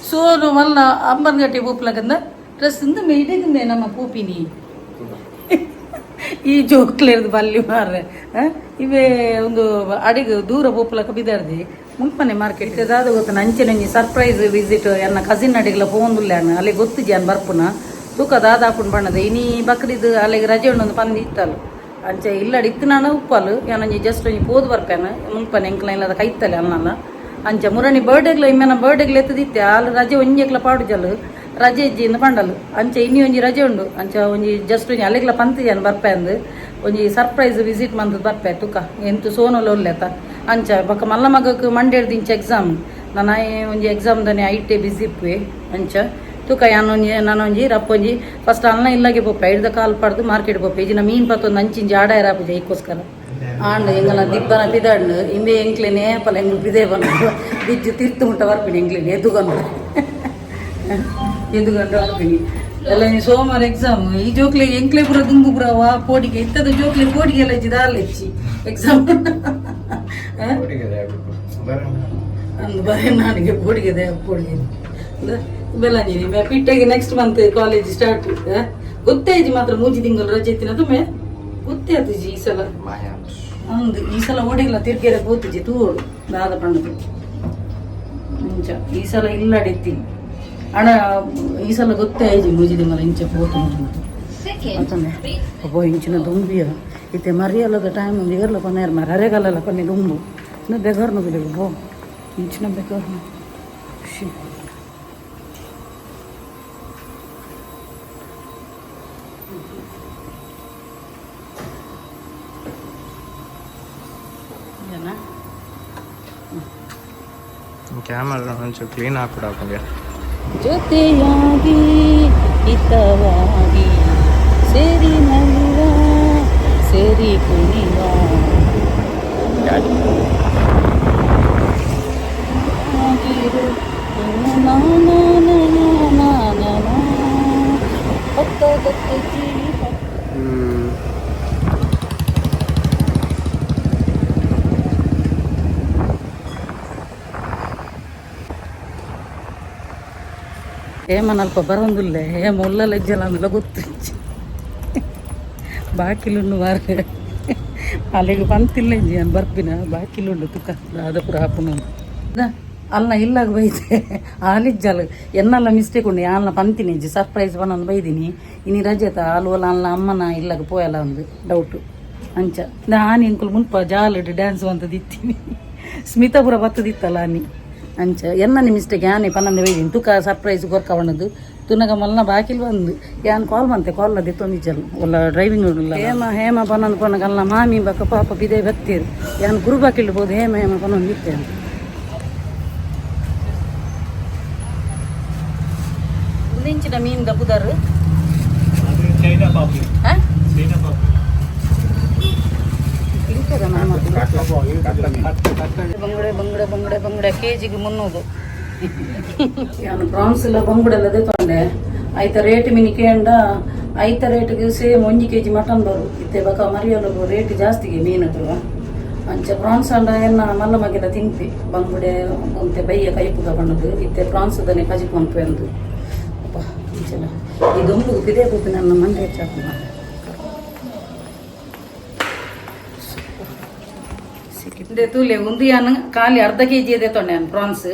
ಸೋನು ಮಲ್ಲ ಅಂಬನ್ ಗಟ್ಟಿ ಪೂಪ್ಲಕಂದ ಡ್ರೆಸ್ ಇಂದ ಇಡೀ ನಮ್ಮ ಪೂಪಿನಿ ಈ ಜೋಕ್ಲೇರ್ದು ಬಲ್ಲಿ ಮಾರ್ರೆ ಇವೇ ಒಂದು ಅಡಿಗೆ ದೂರ ಪೋಪುಲಕ ಬಿದಾರ್ದಿ ಮುಲ್ಪನೆ ಮಾರ್ಕೆಟ್ ದಾದ ಗೊತ್ತ ಅಂಚೆ ಒಂಜಿ ಸರ್ಪ್ರೈಸ್ ವಿಸಿಟ್ ಎನ್ನ ಕಸಿನ್ ಅಡಿಗೆಲ ಪೋಂದುಲ್ಲೆ ಅಲ್ಲಿ ಗೊತ್ತಿಜಿ ಅನ್ ಬರ್ಪುನ ತೂಕ ದಾದ ಹಾಕೊಂಡು ಬಣ್ಣದ ಇನಿ ಬಕ್ರಿದು ಅಲ್ಲಿಗೆ ರಜೆ ಉಂಡು ಪಂದು ಇತ್ತಲ್ಲ ಅಂಚೆ ಇಲ್ಲಡಿ ಇತ್ತು ನಾನು ಉಪ್ಪಲು ಯಾನೊಂಜಿ ಜಸ್ಟ್ ಒಂಜಿ ಪೋದು ಬರ್ಪೇನು ಮುಲ್ಪನೆ ಎಂಕ್ಲ ಇಲ್ಲದ ಕೈತಲೆ ಅಲ್ಲಲ್ಲ ಅಂಚ ಮುರಣಿ ಬರ್ಡೇಗ್ಲ ಇಮ್ಮೆನ ಬರ್ಡೇಗ್ಲ ಎತ್ತದಿತ್ತೆ ಅಲ್ಲಿ ರಜೆ ಒಂಜೆಕ್ಲ ಪಾಡು ಜಲ್ಲು ರಜೆ ಇಜ್ಜಿ ಇಂದ ಪಂಡಲು ಅಂಚೆ ಇನ್ನಿ ಒಂಜಿ ರಜೆ ಉಂಡು ಅಂಚ ಒಂಜಿ ಜಸ್ಟ್ ಒಂಜಿ ಅಲ್ಲಿಗ್ಲ ಪಂತಿಜಾನ್ ಬರ್ಪೆ ಅಂದು ಒಂಜಿ ಸರ್ಪ್ರೈಸ್ ವಿಸಿಟ್ ಮಂತದ್ ಬರ್ಪೆ ತುಕ ಎಂತು ಸೋನೋಲ ಉಲ್ಲೆತ ಅಂಚ ಬೊಕ್ಕ ಮಲ್ಲ ಮಗಕ್ ಮಂಡೇರ್ದು ಇಂಚ ಎಕ್ಸಾಮ್ ನಾನು ಒಂಜಿ ಎಕ್ಸಾಮ್ ದನೆ ಐಟೆ ಬಿಸಿ ಇಪ್ಪುವೆ ಅಂಚ ತುಕ ಯಾನೊಂಜಿ ನಾನೊಂಜಿ ರಪ್ಪೊಂಜಿ ಫಸ್ಟ್ ಅಲ್ಲ ಇಲ್ಲಾಗೆ ಪೋಪೆ ಐಡ್ದ ಕಾಲ್ ಪಡ್ದು ಮಾರ್ಕೆಟ್ ಪೋಪೆ ಇಜಿನ ಮೀನ್ ಪತ್ತೊಂದು ಅಂಚಿಂಜಿ ಆಡಾಯರ ಆಪುಜ ಐಕ್ಕೋಸ್ಕರ ಆಂಡ ಎಂಗಲ ದಿಬ್ಬನ ಪಿದಾಂಡು ಇಂಬೆ ಎಂಕ್ಲೆನೆ ಏಪಲ ಎಂಗ್ಲು ಪಿದೆ ಬನ್ನ ಬಿಜ್ಜು ತಿರ್ತು ಮುಟ್ಟ ಬರ್ಪಿನಿ ಎಂಕ್ಲೆನೆ ಎದುಗಂಡು ಎದುಗಂಡು ಬರ್ಪಿನಿ ಎಲ್ಲ ಈ ಸೋಮವಾರ ಎಕ್ಸಾಮ್ ಈ ಜೋಕ್ಲೆ ಎಂಕ್ಲೆ ಪೂರ ದುಂಬು ಪೂರ ವಾ ಪೋಡಿಗೆ ಇತ್ತದ ಜೋಕ್ಲೆ ಪೋಡಿಗೆ ಎಲ್ಲ ಇಜ್ಜಿ ದಾಲ ಹೆಚ್ಚಿ ಎಕ್ಸಾಮ್ ಅಂದು ಬರ ನಾನಿಗೆ ಪೋಡಿಗೆ ಪೋಡಿಗೆ ಬೆಲ್ಲಂಜಿನಿ ಪಿಟ್ಟೆಗೆ ನೆಕ್ಸ್ಟ್ ಮಂತ್ ಕಾಲೇಜ್ ಸ್ಟಾರ್ಟ್ ಗೊತ್ತೇ ಇಜ್ಜಿ ಮಾತ್ರ ಮೂಜಿ ತಿಂಗಳು ರಜೆ ಇತ್ತಿನ ತುಮ್ಮೆ ಗೊತ್ತೇ ಆತು ಈ ಸಲ. ಅಂದು ಈ ಸಲ ಓಡಿಲ್ಲ ತಿರ್ಗೆರೆ ಪೋತುಜಿ ತೂವೋಡು ದಾದ ಪಂಡದು ಇಂಚ ಈ ಸಲ ಇಲ್ಲಡಿತ್ತೀನಿ ಅಣ ಈ ಸಲ ಗೊತ್ತೇ ಆಯ್ಜಿ ಮೂಜಿ ತಿಂಗಳ ಇಂಚ ಪೋತು ಅತ್ತಂದೆ ಅಬ್ಬೋ ಇಂಚಿನ ದುಂಬಿಯ ಇತ್ತೆ ಮರಿಯಲ್ಲದ ಟೈಮ್ ಒಂದು ಏರ್ಲ ಕೊನೆಯರ್ ಮರ ಅರೆಗಾಲಲ್ಲ ಕೊನೆ ದುಂಬು ಇನ್ನು ಬೆಗರ್ನು ಬಿಡಿ ಬೋ ಇಂಚಿನ ಬೆಗರ್ನು ಖುಷಿ ಜನ ಕ್ಯಾಮರಾ ಒಂಚೂರು ಕ್ಲೀನ್ ಹಾಕ್ಬಿಡ. ಜೊತೆಯಾಗಿ ಹಿತವಾಗಿ ಸೇರಿ ನಲಿವ ಸೇರಿ ಕುಣಿವ ಆಗಿರು ನಾ ನಾ ನಾ ನಾ ನಾ ನಾ. ಹೊತ್ತ ಗೊತ್ತು ತಿಳಿ ಹೇಮನಲ್ಪ ಬರೋಂದಿಲ್ಲ, ಹೇಮ ಉಲ್ಲಲ ಇಜ್ಜಲ ಅಂದಲ ಗೊತ್ತು. ಬಾಕಿಲುಂಡು ಮಾರ್ರೆ, ಅಲ್ಲಿಗೆ ಬಂತಿಲ್ಲ ಇಜ್ಜಿ ನಾನು ಬರ್ಪಿನ. ಬಾಕಿಲುಂಡು ತುಕ್ಕ ದಾದ ಪೂರ ಹಾಪುನು ಅಲ್ಲ ಇಲ್ಲಾಗ ಬೈತೆ ಆಲಿಜ್ಜಲ್ ಎನ್ನಲ್ಲ ಮಿಸ್ಟೇಕ್ ಉಂಡು. ಯಾಲ್ನ ಪಂತಿನಿ ಇಜ್ಜಿ, ಸರ್ಪ್ರೈಸ್ ಬನ್ನೊಂದು ಬೈದಿನಿ. ಇನಿ ರಜೆತ ಆಲು ಅಲ್ಲ ಅಮ್ಮನ ಇಲ್ಲಾಗ ಪೋಯಲ್ಲ ಒಂದು ಡೌಟು. ಅಂಚ ಆನಿ ಅಂಕುಲ್ ಮುಲ್ಪ ಜಾಲಡ್ ಡ್ಯಾನ್ಸ್ ಅಂತದಿತ್ತೀನಿ. ಸ್ಮಿತಾಪುರ ಬತ್ತದಿತ್ತಲ್ಲ ಆನಿ. ಅಂಚ ಎನ್ನನಿ ಮಿಸ್ಟೇಕ್ ಯಾನೆ ಪನ್ನೊಂದು ಬೈದಿನಿ. ತುಕ ಸರ್ಪ್ರೈಸ್ ಕೊರ್ಕ ಬಣ್ಣದು ತುನಗ ಮಲ್ನ ಬಾಕಿಲ್ ಬಂದು ಯಾನ್ ಕಾಲ್ ಬಂತೆ ಕಾಲ್ ಅದೇ ತೊಂದಿಜ್ಜಲ್ಲ ಒಲ್ಲ ಡ್ರೈವಿಂಗ್ ಹೇಮ ಹೇಮ ಪನ್ನೊಂದು ಪನ್ನಗ ಅಲ್ಲ ಮಾಮಿ ಬಕ್ಕ ಪಾಪ ಬಿದೆ ಬತ್ತೀರು. ಯಾನ್ ಗುರು ಬಾಕಿಲ್ಬೋದು ಹೇಮ ಹೇಮ ಪನ್ನೊಂದು ಇತ್ತೆ ಅಂತ. ಇಂಚಿನ ಮೀನ್ ದಬ್ಬುದಾರು. ಚೈನಾ ಪಾಪು. ಚೈನಾ ಪಾಪು. ಬಂಗುಡೆ ಬಂಗುಡೆ ಬಂಗುಡೆ ಬಂಗುಡೆ ಕೆಜಿಗೆ 300. ನಾನು ಪ್ರಾನ್ಸ್ ಎಲ್ಲ ಬಂಗುಡೆ ಎಲ್ಲ ತೊಂಡೆ. ಐತ ರೇಟ್ ಮಿನಿ ಕೇಂಡ ಐತ ರೇಟ್ಗೆ ಸೇಮ್ 1 ಕೆಜಿ ಮಟನ್ ಬರು ಇತ್ತೆ. ಬಕ ಮರಿಯಲ್ಲ ರೇಟ್ ಜಾಸ್ತಿಗೆ ಮೀನು ಅಂಚ. ಪ್ರಾನ್ಸ್ ಅಂಡ ಎನ್ನ ಮಲ್ಲ ಮಗೆಲ್ಲ ತಿನ್ಪಿ. ಬಂಗುಡೆ ಒಂತೆ ಬಯ್ಯ ಕೈಪುಗ ಬಣ್ಣದು. ಇತ್ತೆ ಪ್ರಾನ್ಸ್ ದನೆ ಕಜಿಪ್ ಮನ್ಪೆ ಅಂದು. ಅಪ್ಪ ಇಂಚಲ ಈ ದೊಂಬುಗು ಪಿದೆ ಕೂಪಿ ನನ್ನ ಮಂಡೆ ಹೆಚ್ಚಾಪುನ. ಇಂದೆ ತೂಲೆ ಒಂದು ಯಾನ್ ಖಾಲಿ ಅರ್ಧ ಕೆಜಿ ಇದೆ ತೊಂಡೆ ಯಾನ್ ಪ್ರಾನ್ಸ್.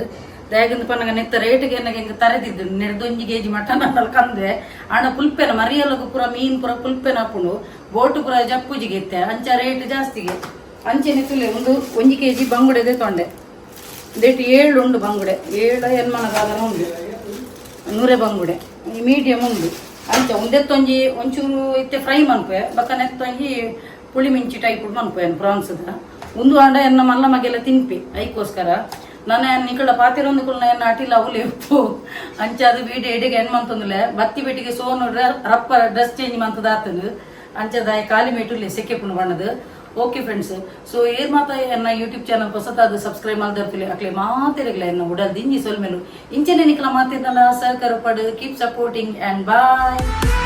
ದಾಯಗಂದು ಪನ್ನಗ ನೆತ್ತ ರೇಟ್ಗೆ ಎನ್ನಗೆ ಹಿಂಗೆ ತರೆದಿದ್ದು ನೆಡ್ದು 1 ಕೆಜಿ ಮಟನ್ ಅನ್ನಲ್ ಕಂದೆ. ಅಣ್ಣ ಪುಲ್ಪೆನ ಮರಿಯಲಗು ಪೂರ ಮೀನ್ ಪೂರ ಪುಲ್ಪೆನ ಹಾಪುಂಡು, ಬೋಟು ಪೂರ ಜಪ್ಪುಜಿಗೆ ಇತ್ತೆ. ಅಂಚ ರೇಟ್ ಜಾಸ್ತಿಗೆ. ಅಂಚೆನೆ ತುಲೆ ಒಂದು 1 ಕೆಜಿ ಬಂಗುಡೆ ತೊಂಡೆ. ದೇಟ್ ಏಳು ಉಂಡು ಬಂಗುಡೆ, ಏಳು ಎನ್ಮನ ಸಾಧನ ಉಂಡು. ನೂರೆ ಬಂಗುಡೆ ಮೀಡಿಯಂ ಉಂಡು. ಅಂಚ ಒಂದೆತ್ತೊಂಜಿ ಒಂಚೂರು ಇತ್ತೆ ಫ್ರೈ ಮನ್ಪೆ, ಬಕ್ಕ ನೆತ್ತೊಂಜಿ ಪುಳಿ ಮಿಂಚಿ ಟೈಪ್ ಮನ್ಪೆ ಪ್ರಾನ್ಸ್ದ. ಒಂದು ಅಂಡ ಎನ್ನ ಮಲ್ಲ ಮಗೆಲ್ಲ ತಿನ್ಪಿ. ಐಕೋಸ್ಕರ ನಾನು ನಿಕಡ ಪಾತಿರೊಂದು ಕುಲ್ನ ಎನ್ನ ಅಟಿಲ ಅವಲಿ ಉಪ್ಪು. ಅಂಚ ಅದು ಬೀಡಿ ಎಡಿಗೆ ಎನ್ ಮಂತಂದುಲೆ ಬತ್ತಿ ಬೇಟಿಗೆ ಸೋನು ರಪ್ಪ ಡ್ರೆಸ್ ಚೇಂಜ್ ಮಂತದ ಆತದು. ಅಂಚದ ಖಾಲಿ ಮೇಟುಲಿ ಸೆಕೆ ಪುಣ್ ಬಣ್ಣದು. Okay friends, so ಏರ್ ಮಾತ ಎನ್ನ ಯೂಟ್ಯೂಬ್ ಚಾನಲ್ ಹೊಸತಾದ ಸಬ್ಸ್ಕ್ರೈಬ್ ಮಾಡ್ದಿರ್ತಿಲ್ಲ ಅಕ್ಲೆ ಮಾತಿರಗ್ಲ ಎನ್ನ ಉಡಲ್ ದಿಂಜಿ ಸೊಲ್ಮೆಲು. ಇಂಚನೆ ನಿಕಲ ಮಾತಿದ್ದಲ್ಲ ಸಹಕಾರ ಪಡು. Keep supporting and bye.